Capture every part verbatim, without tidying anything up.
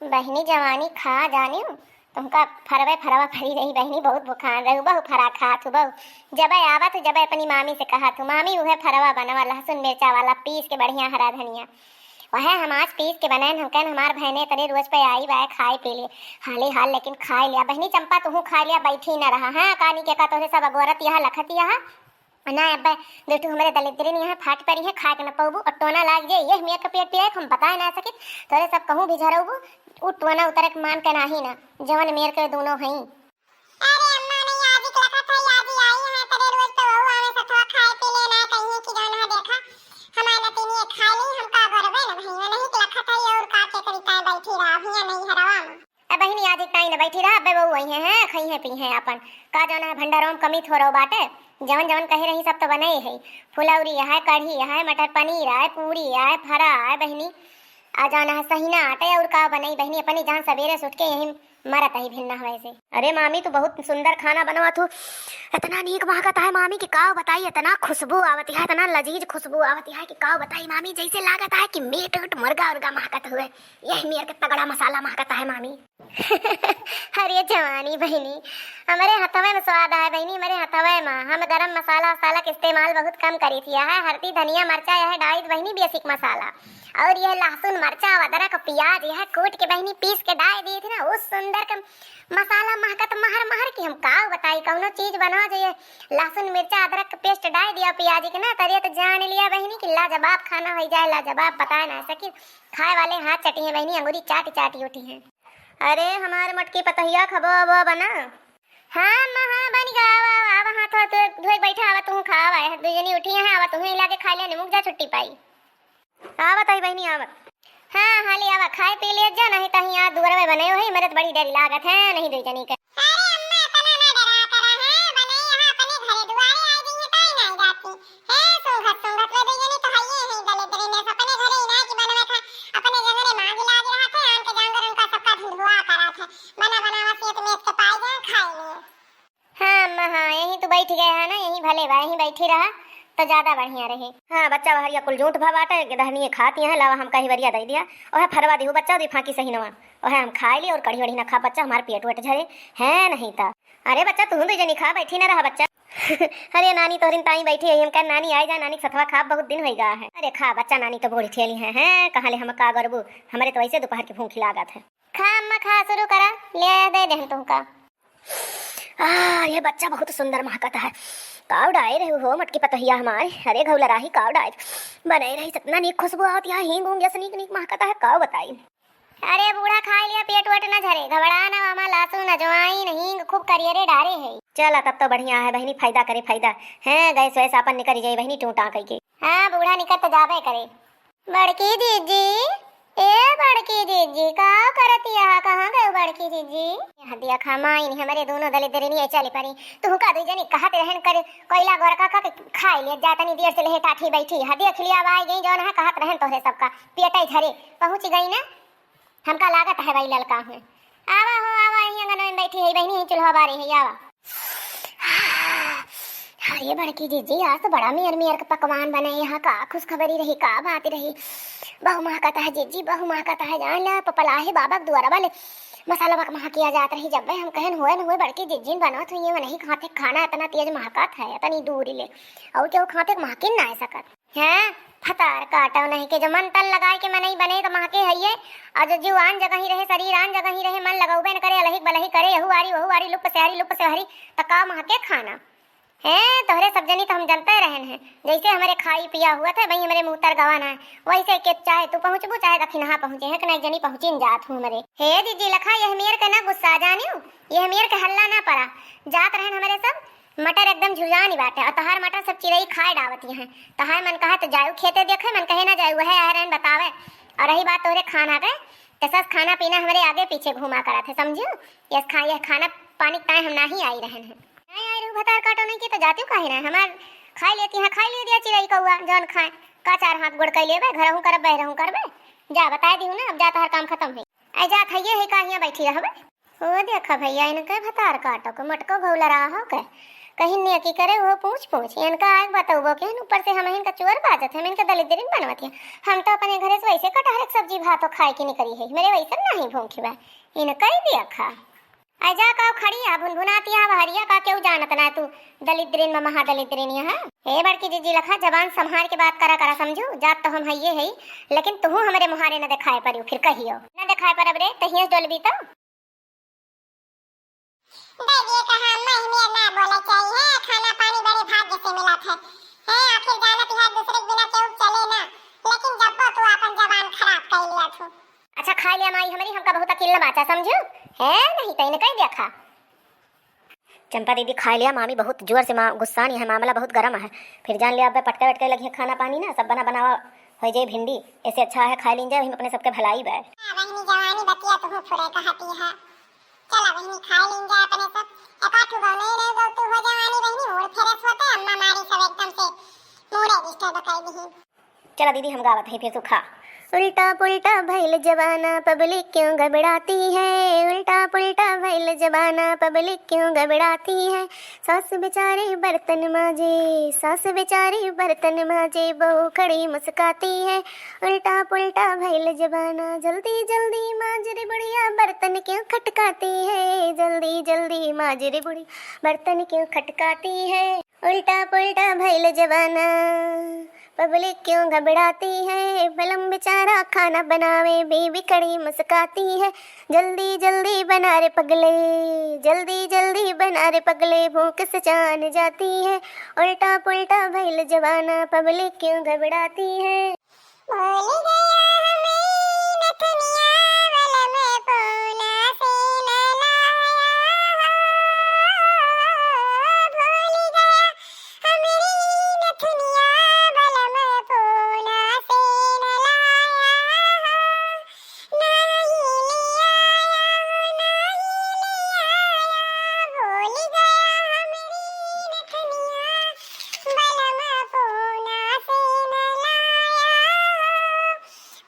बहिनी जवानी खा जानिउ, तुमका फरवे फरवा फरी रही बहिनी, बहुत भुखान रहू, बहु फरा खात हूँ, बहु जबे आवत हूँ, जबे अपनी मामी से कहत हूँ, "मामी उहे फरवा बनवा, लहसुन मिर्चा वाला पीस के बढ़िया हरा धनिया।" वहे हम आज पीस के बनैन, हम कहन हमार बहने तरे रोज पे आई बाय खाए पी ले, हाली हाल लेकिन खाए लिया। बहिनी चंपा तुहू खाए लिया, बैठी न रहा, हाँ, कानी के का तोहरे सब अगोरत यहाँ लखत यहाँ। ना अब्बे, दो ठो हमरे दलिद्रिन यहाँ फाट परी हैं, खाए के न पउबू, और टोना लाग जाए, यह मियाँ के पेट पिराए, हम बताए ना सकित, तोरे सब कहूँ भी झरउबू, उ टोना उतरे के मान के नाही ना, जवन मेर के दोनों हईं। अरे अम्मा, नहीं आज ही लखत है, आज ही आई है, तेरे रोज तो वहू आवे सथवा खाए पी ले ना, कहीं कि जौन है देखा, हमारे नतीनी खा ली, हम का करबे ना भैया, नहीं लखत है, और का के करी, ताए बैठी रहा भैया, नहीं हरवा में। ए बहिनी, आज एक ताई न बैठी रहा, अबे बहू आई हैं, हैं, खई हैं, पी हैं आपन। का जौन है, भंडारों में कमी थोड़ो बाटे, जवन जवन कहे रही, सब तो बने ही है। फुलौरी है, कढ़ी है, मटर पनीर है, पूरी है, फरा है बहिनी। आ जौन है, सहिना आटे और का बनई बहिनी, अपनी जान सबेरे से उठ के यही मरत ही भिन्ना हवे से। अरे मामी, तू बहुत सुंदर खाना बनवा तू, इतना नीक महकत है मामी कि का बताई, इतना खुशबू आवत है, इतना लजीज खुशबू आवत है कि का बताई मामी, जैसे लागत है कि मीट उट मुर्गा उर्गा महकत हुए। यही मेर के तगड़ा मसाला महकत है मामी। अरे जवानी बहिनी, हमरे हथवे में स्वाद है बहिनी, हमरे हथवे में। हम गरम मसाला वसाला के इस्तेमाल बहुत कम करी थी। यह हल्दी, धनिया, मरचा, यह डाइट बहिनी, बेसिक मसाला। और यह लहसुन, मरचा, अदरक, प्याज, यह कूट के बहिनी पीस के डाल दिए थे ना, उस सुंदर के मसाला महकत महर महर की हम का बताई। कौनो चीज बनाओ जो ये लहसुन, मिर्चा, अदरक के पेस्ट डाल दिया प्याज के ना, तरिया तो जान लिया बहिनी कि लाजवाब खाना हो जाए, लाजवाब, बताए ना सकी। खाए वाले हाथ चटी हैं बहिनी, अंगूरी चाटी चाटी उठी हैं। अरे हमार मटकी पतहिया, खबो अबो बना। हाँ अम्मा, हाँ बन गया, आवा, आवा, आवा, हाथ हाथ धोए के बैठा, आवा तुहूँ खा, आवा, दुइ जनी उठी हैं, आवा तुहूँ लागे खा लिया, निमुक जा छुट्टी पाई। आवत है बहिनी, आवत। हाँ, हाली आवा, खाए पी लिया जा, नहीं तो यहाँ दुआर में बने हो, मरत बड़ी डर लागत है, नहीं दुइ जनी के। अरे अम्मा, इतना ना डरा करा है, बने यहाँ अपने घरे दुआरे आ गई है, ताई नहीं जाती। हे सूंघत सूंघत वे दुइ जनी तो हइये हैं दलिद्री में, अपने घरे इनाज बनवे था, अपने जंगले माँ गिला दे रहा था, आन के जांगर उनका सबका धुंधुआ करा था, बना बनावा सेत मेत के पाई जाए, खाई लिए। हाँ अम्मा, हाँ, यहीं तू बैठ गए है ना, यहीं भले बा, यहीं बैठी रहा तो ज्यादा बढ़िया रहे। हाँ बच्चा, वहरिया कुल जूठ भा बाटे, गिदहनिए खाती हैं, लावा हम कही बरिया दे दिया, ओहे फरवा दिहू बच्चा, दी फांकी सही नवा, ओहे हम खाए ली और कढ़ी वढ़ी ना खा बच्चा, हमार पेट वेट झरे है नहीं ता। अरे बच्चा, तू दुइ जनी खा, बैठी ना रहा बच्चा। अरे नानी तोहरिन ताई बैठी है, हम कह नानी आई जा, नानी के सथवा खा, बहुत दिन हो गया है। अरे खा बच्चा, नानी तो बूढ़ी ठेली है, हैं, कहाँ ले हम का गरबू, हमरे तो वैसे दोपहर की भूख लागत है। खा अम्मा खा, शुरू करा, ले दे देहन तुमका। आ, ये बच्चा बहुत सुंदर महकत है। काव डाए रहे हो मटकी पतहिया हमारे? अरे घौलराही काव डाए बने रही, इतना नीक खुशबू आवत यहाँ, हींग ऊंग जैसे नीक नीक महकत है, काव बताई। अरे बूढ़ा खाए लिया, पेट वेट न झरे, घबरा न, मामा लहसुन अजवाइन हींग खूब करियरे डारे है। चला तब तो बढ़िया है बहिनी, फायदा करे फायदा। हैं, गैस वैस आपन निकल जाए बहिनी, टूटा कई के। हाँ बूढ़ा निकल तो जाबे करे। बड़की जीजी, ए बड़की जीजी, का करत यहाँ, कहाँ गए बड़की जीजी? हदिया खा माइन, हमरे दोनों दलिद्रिनिया चली परी। तुहका दुइ जनी कहत रहन कर, कोयला गोरका का के खाई ले जा, तनी देर से लेहे टाठी बैठी। हदिया खिलिया आई गई, जौन है कहत रहन तोहरे सबका पेटई झरे पहुँच गई ना। हमका लागत है भाई ललका हुए। आवा हो, आवा, यहीं आंगन में बैठी है बहिनी, यहीं चूल्हा बारे है, आवा। अरे बड़की जीजी, आज तो बड़ा मेर मेर के पकवान बने यहाँ, का खुशखबरी रही, का बात रही। बहु महकत है जीजी, बहु महकत है, जान ले पपला है बाबा के दुआरा वाले मसाला बक महकिया जात रही। जब हम कहन हुए न हुए बड़की जीजी न बनत हुई है, नहीं खाते खाना इतना तेज महकत है, इतनी दूर ले और केहू खाते महकिन ना सकत। हैं, फतार काटो नहीं के, जो मन तन लगाए के मनई बने तो महके हइये। और जो जीव आन जगह ही रहे, शरीर आन जगह ही रहे, मन लगौबे न करे, अलहिक बलहिक करे, यहू आरी वहू आरी, लुप से हरी लुप से हरी, त का महके खाना? हैं, तोहरे सब जनी तो हम जनते रहन हैं, जैसे हमरे खाई पिया हुआ था, वही हमरे मुँह तर गवा ना है, वैसे के चाहे तू पहुँचबू चाहे दखिनहा पहुँचे हैं, कि नहीं जनी पहुँची न जात हूँ हमरे। हे जीजी लखा, यह मेर के ना गुस्सा जानियो, यह मेर के हल्ला ना पड़ा, जात रहन हमरे सब मटर एकदम झुझानी बाटे, और तहार मटर सब चिरई खाए डावत हैं। तहार मन कहा तो जायु खेते देखे, मन कहे ना जायु, वह आए रहन बतावे। और रही बात तोहरे खाना के, तो सस खाना पीना हमरे आगे पीछे घूमा करत है, समझियो? यस खा-, यह खाना पानी के ताए हम नाही आई रहन हैं। नाही आई रहू भतार काटो नहीं के तो जातियो काहे ना? हमार खाई लेती हैं, खाई ले दिया चिरई कौआ, जौन खाए। का चार हाथ गोड़ कइ लेबे, घरहूँ करबे, बहरहूँ करबे। जा, बताए दिहू ना, अब जा, तहार काम खतम है। आई जात है, ये है का हियाँ बैठी रहबे? ओ देखा भैया, इनके भतार काटो के मोटको घौलरा हो के। कहिन नेकी करे उहो पूछ पूछ। इनका आग बतउबो केहन, ऊपर से हमहिन का चोर बाजत है, हम इनका दलिद्रिन बनवत है। हम तो अपने घरे से वैसे कटहर के सब्जी भात खाए के निकरी है, मेरे वैसन नहीं भूखी बा। इनका ही दिया खा। आइ जा का खड़ी है, भुनभुनाती है बहरिया का, केहू जानत ना तू दलिद्रिन में महादलिद्रिन यहाँ। ए बड़की जीजी लखा, जबान संभार के बात करा करा, समझू? जात तो हम हइये हई, लेकिन तुहू हमरे मुहारे न देखाए परियो, फिर कहियो। न देखाए परब रे, तहिए डोलबी तो। दीदी कहा महीने ना बोले चाहिए, खाना पानी बड़े भाग्य से मिलत है। हैं, आखिर जानत है दूसरे के बिना केहू चले ना, लेकिन जब्बो तू अपन जबान खराब कर लिया तू। अच्छा, खाइ लिया माई हमरी, हमका बहुत अकिल न बाचा, समझू? है नहीं तो इनका ही देखा। चंपा दीदी, खाइ लिया, मामी बहुत जोर से मा-, गुस्सान है, मामला बहुत गरम है। फिर जान लिया, अब पटके वटके लगी है खाना पानी ना, सब बना बनावा होइ जाए भिंडी, ऐसे अच्छा है, खाइ लीन जाए, वही में अपने सबके भलाई बा। हाँ, बहिनी, जवानी बतिया तुहू फुरे कहती है। चला बहिनी, खाइ लीन जाए अपने सब, एक आध ठो गौनई नहीं गौतू हो जवानी बहिनी, मूड फ्रेश होते, अम्मा मारी सब एकदम से मूडे डिस्टर्ब कर दी। चला दीदी, हम गावत है, फिर तू खा। उल्टा पुल्टा भइल जमाना, पब्लिक क्यों घबराती है। उल्टा पुल्टा भइल जमाना, पब्लिक क्यों घबराती है। सास बेचारी बर्तन माजे, सास बेचारी बर्तन माजे, बहू खड़ी मुस्काती है। उल्टा पुल्टा भइल जमाना, जल्दी जल्दी माज रे बुढ़िया, बर्तन क्यों खटकाती है। जल्दी जल्दी माज रे बुढ़िया, बर्तन क्यों खटकाती है। उल्टा पुल्टा भइल जमाना, पब्लिक क्यों घबराती है। बलम बेचारा खाना बनावे, बीबी खड़ी मुस्काती है। जल्दी जल्दी बना रे पगले, जल्दी जल्दी बना रे पगले, भूख से जान जाती है। उल्टा पुल्टा भइल जमाना, पब्लिक क्यों घबराती है। भूलि गया हमरी नथुनिया, बलम पूना से न लाया हो। भूलि गया हमरी नथुनिया, बलम पूना से न लाया हो। नाही लियाया, नाही लियाया, भूलि गया हमरी नथुनिया, बलम पूना से न लाया।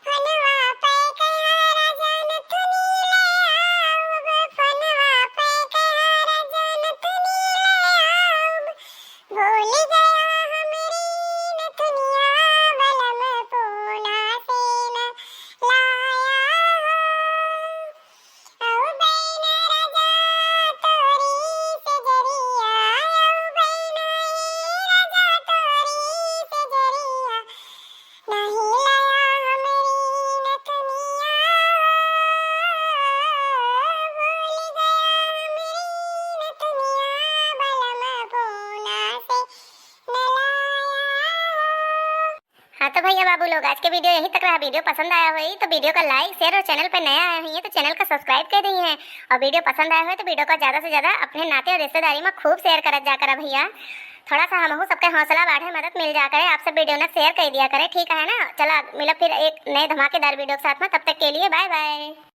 फोनवा पे कहा राजा नथुनी ले आउब, फोनवा पे कहा राजा नथुनी ले आउब। भूलि गया हमरी नथुनिया, बलम पूना से न लाया हो। आउबे न राजा तोरी से जरिया, आउबे न राजा तोरी से जरिया। नाही लाया हमरी नथुनिया, भूलि गया हमरी नथुनिया, बलम पूना से न लाया हो। हाँ तो भैया बाबू लोग, आज के वीडियो यहीं तक रहा। वीडियो पसंद आया होई तो वीडियो का like, share और channel पे नया आया होई तो channel का subscribe कर दी है, और वीडियो पसंद आया होई तो वीडियो का ज़्यादा से ज़्यादा अपने नाते और रिश्तेदारी में खूब share करत जा करा भैया। थोड़ा सा हमहू सबके हौसला बाढ़े, मदद मिल जा करे, आप सब वीडियो ना share कर दिया करे, ठीक है ना? चला मिलब फिर एक नए धमाकेदार वीडियो के साथ में, तब तक के लिए bye bye।